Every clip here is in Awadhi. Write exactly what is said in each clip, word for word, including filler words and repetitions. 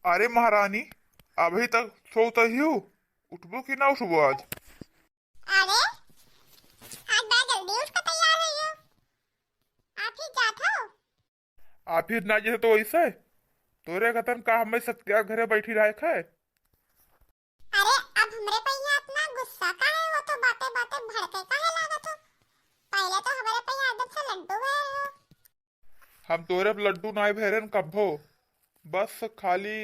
अरे महारानी, अभी तक सोवत ही हो, उठबो कि ना उठबो आज? अरे, आज बड़ा जल्दी उठ के तैयार होइ गयो। आप ही जात हो? आप ही ना जैसे तो वैसे, तोरे कतन का हमें सत्या घरे बैठी रहे खाए। अरे, अब हमरे पे यहाँ इतना गुस्सा काहे हो? तो बाते बाते भड़के काहे लागत हो? पहले तो हमरे पे यहाँ एकदम से लड्डू भए रहो। हम तोरे पे लड्डू नाई भए रहन कब्बो, बस खाली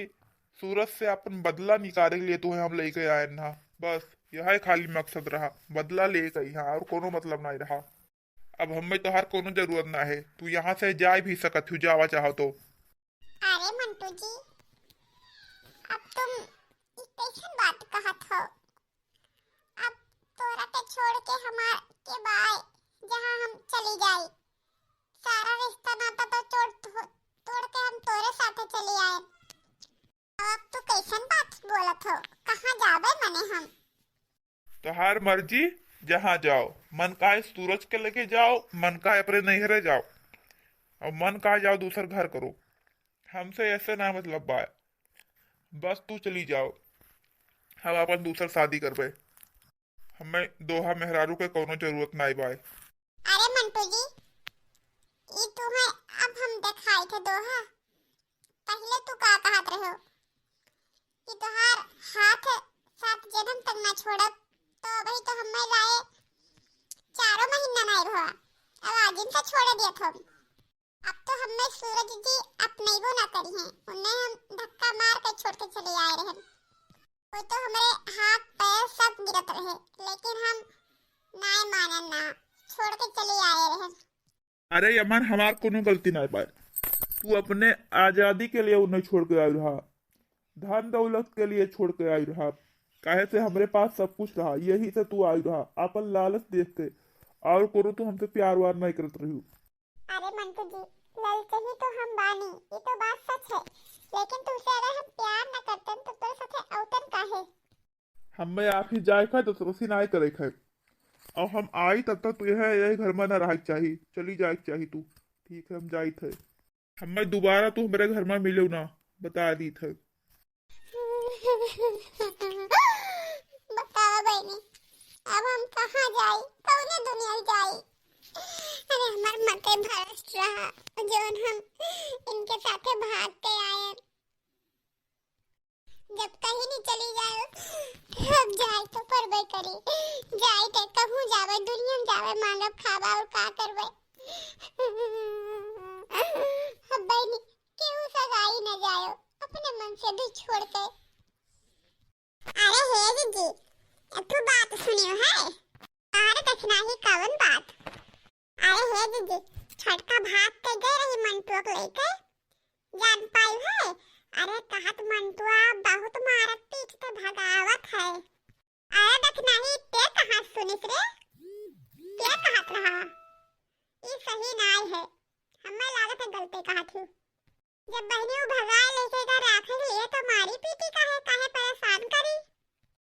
सूरज से अपन बदला निकाले के लिए तुहे हम लेके आए ना। बस यही खाली मकसद रहा, बदला लेके यहाँ, और कोनो मतलब नाई रहा। अब हमें तोहार कोनो जरूरत ना है, तू यहाँ से जाए भी सकत हो, जावा चाहो तो। अरे मंटू जी, अब तुम ई कैसन बात कहत हो? अब तोरा के छोड़ के हमार के बाय जहाँ हम चली जाई, सारा रिश्ता नाता तो छोड़, तोड़ के हम तोरे साथे चली आए। अब तू कैसन बात बोलत हो? कहाँ जाबे मने हम? तोहार मर्जी, जहाँ जाओ, मन कहे सूरज के लगे जाओ, मन कहे अपने नैहरे जाओ, और मन कहे जाओ दूसर घर करो। हमसे ऐसे ना मतलब बा, बस तू चली जाओ, हम अपन दूसर शादी करबे। हमें दोहा मेहरारू के कोनो जरूरत नाई बाय। अरे मंटू जी, ई तुम्हें अब हम देखाई थे दोहा। पहले तू का कहत रहो कि तोहार हाथ सात जन्म तक ना छोड़ब, तो अबही तो हमें लाए चारों महीना नाई भवा, अब आज इनका छोड़ दिया था। अब तो हमें सूरज जी अपनैबो ना करी हैं, उन्हें हम धक्का मार के छोड़ के चले आए रहन। वो तो हमरे हाथ पैर सब गिरत रहे, लेकिन हम नाय मानन ना, छोड़ के चले आए रहन। अरे यमन, हमार कोनो गलती नाय बाय, तू अपने आजादी के लिए उन्हें छोड़ के आयु रहा, धन दौलत के लिए छोड़ के आयु रहा, काहे से हमरे पास सब कुछ रहा, यही से तू आयु रहा, अपन लालच देख के, और कोनो तू हमसे प्यार वार नहीं करत रही। अरे मंटू जी, ललचही तो हम बानी, ई तो बात सच है, लेकिन तुमसे अगर हम प्यार न करतन तो तोरे साथे औतन काहे? हमें आप ही जाए का दूसरों से नाय करे खाए, और हम आई तब तक तू यह, यही घर में ना रहे के चाही, चली जाए के चाही तू। ठीक है, हम जाइत है। हमें दोबारा तू हमरे घर में मिलो ना, बता दीत है। बतावा बहनी, अब हम कहाँ जाई, कौने दुनिया जाई? अरे हमार मते भरस रहा, जौन हम इनके साथे भाग के आए। जब कहीं नहीं चली जाए, अब जाए तो परबे करी, जाए तो कहूँ जावे, दुनिया में जावे, मांगब खाबा और का करबे? अब बहनी, केहू सगाई न जायो, अपने मन से भी छोड़ के। अरे हे दीदी, एक ठो बात सुनियो है। अरे दखिनाही कवन बात? अरे हे दीदी, छोटका भाग के गए रही मंटुआ के लेके, जान पाई है? अरे कहत मंटुआ बहुत मारत पीट के भगावत है। अरे दखिनाही, ते कहाँ सुनिस रे? ते कहत रहा? ई सही नाय है, हमें लागत है गलते कहत हूँ। जब बहनी उ भगाए लेके गा राखे के लिए तो मारी पीटी काहे, काहे परेशान करी?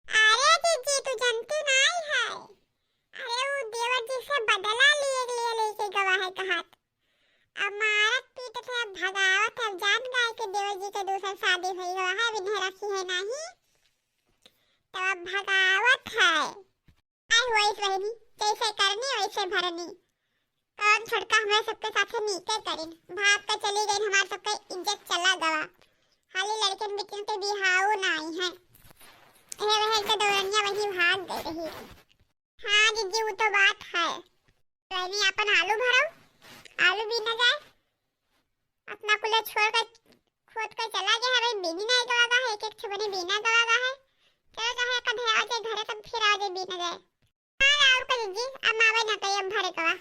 अरे जीजी, तू जनती नाई है। अरे उ देवर जी से बदला लिए, लिए लेके गवा है कहत। अब मारत पीटत है, अब भगावत है, अब जान गए कि देवर जी के दूसर शादी हुई हुआ है, विन्हे रखी है नहीं। तो अब भगावत है। आय हुआ इस बहनी, जैसे करनी वैसे भरनी। कौन छोटका हमरे सबके साथे नीके करिन, भाग के चली गई, हमार सबके इज्जत चला गवा। हाली लड़कन बिटिन के बिहाव ना आई है, एहे वहल के दौरनिया वही भाग गई रही। हाँ जीजी, वो तो बात है। बहनी अपन आलू भरो, आलू बीना जाए। अपना कुल्ला छोड़ के खोद के चला गया है, भाई बीनी नहीं गवा गा है, एक एक छुपनी बीना गवा गा है। चलो चाहे एक आधे आ जाए घरे, तब फिर आ जाए बीना जाए। हाँ, और कर दीजिए, अब आवे ना कहीं, अब भरे कवा।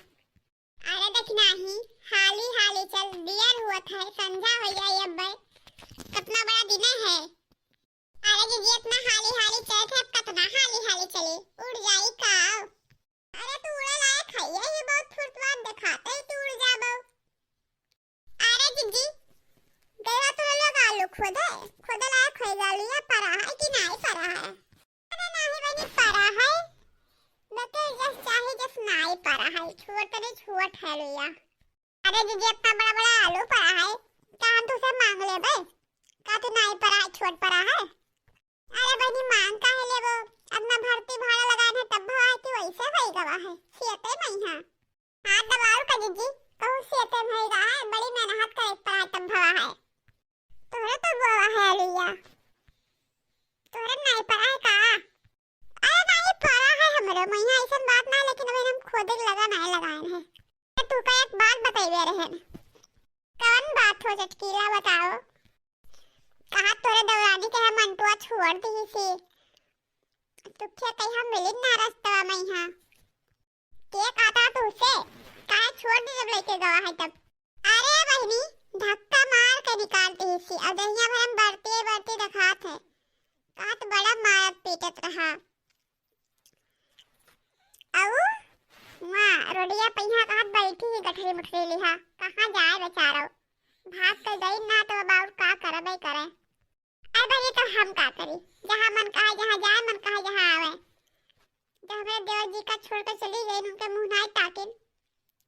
अरे देख नाही, हाली हाली चल, दियर हुआ था, संझा हो जाए अब भाई, कितना बड़ा दिन है। अरे दीदी, इतना हाली हाली चले थे, अब कितना हाली हाली चले, उड़ जाई का? अरे तू उड़े लायक है, यही बहुत फुर्तवान दिखाते ही तू उड़ जाबो। अरे दीदी, गया तो लोग आलू खोदे, खोदे लायक है, आलू या परा है कि नहीं परा है? अरे नाही बनी परा है, न तो जस चाहे जस नाही परा है, छोट रे छोट है लिया। अरे दीदी, इतना बड़ा बड़ा आलू परा है, का हम तुसे मांग लेबे? का तू नाही परा छोट परा है। अरे बहिनी, मांग काहे लेबो? अपना भर्ती भाड़ा लगाए है तब भवा है कि वैसे होई गवा है, सियते मइहाँ। हाँ, तब और का जीजी, कहूँ सियते भई रहा है, बड़ी मेहनत करे पड़ा है तब भवा है। तोहरे तो बोवा है अलुइया, तोहरे नाई परा है का? अरे नाई परा है हमरो मइहाँ, ऐसन बात ना, लेकिन अभी हम खोदे के लगा नाई लगाए हैं। तो तू का एक बात बताइबे रहे, कौन बात हो चटकीला बताओ? कहा तोरे देवरानी के हम मंटुआ छोड़ दी सी, तू क्या कहीं हम मिली ना रस्तवा मइहाँ। के कहता तुझसे? काहे छोड़ दी जब लेके गवा है तब? अरे बहिनी, धक्का मार के निकाल दी सी, और दहिया भर हम बढ़ते बढ़ते दिखात है। कहत बड़ा मारत पीटत रहा। अउ वहाँ रोडिया पहिया कहत बैठी ही गठरी मुठरी लिहा। कहाँ जाए बेचारो? भाग के गई ना तो अब और का करबे करे। अब ये तो हम का करी, जहाँ मन कहा जहाँ जाए, मन कहा जहाँ आवे। जब हमरे देवर जी का छोड़ के चली गई, उनके मुँह नाई ताकिन,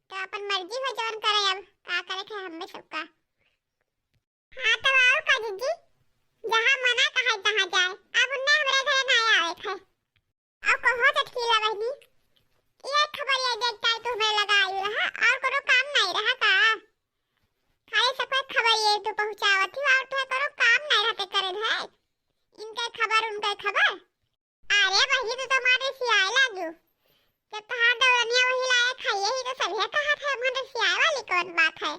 तो अपन मर्जी हो जौन करे, अब का करे के हमें सबका। हाँ तो और का जीजी, जहाँ मना कहा तहाँ जाए, अब उन्हें हमरे घरे नाई आवे के है। अब कहो चटकीला बहिनी, ये खबर ये देख ताई तू हमरे लगा आई रहा, और कोनो काम नाई रहा का? खाली सबके खबर ये तू पहुँचावत ही, और तो कोनो काम नाई रहते करे है। इनके खबर, उनके खबर। अरे बहिनी, तू तो मारे सियाए लागू। जब तोहार दौरनिया वही लायक है, यही तो सभे कहत है, मारे सियाए वाली कौन बात है?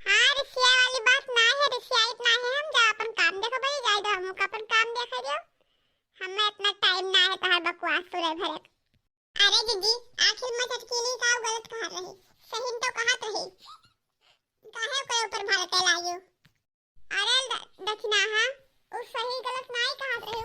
हाँ, रिसियाए वाली बात ना है, रिसियाइत ना है हम, जा अपन काम देखो भाई, जाए दो हमका अपन काम देखे दियो। हमें इतना टाइम ना है तोहार बकवास सुने भरे। अरे जीजी, आखिर में चटकीली का गलत कहा रही, सही तो कहत रही, काहे ओकरे ऊपर भड़के लागियो? अरे द-, दक्षिणा, हाँ, उ सही गलत नाई कहत रही,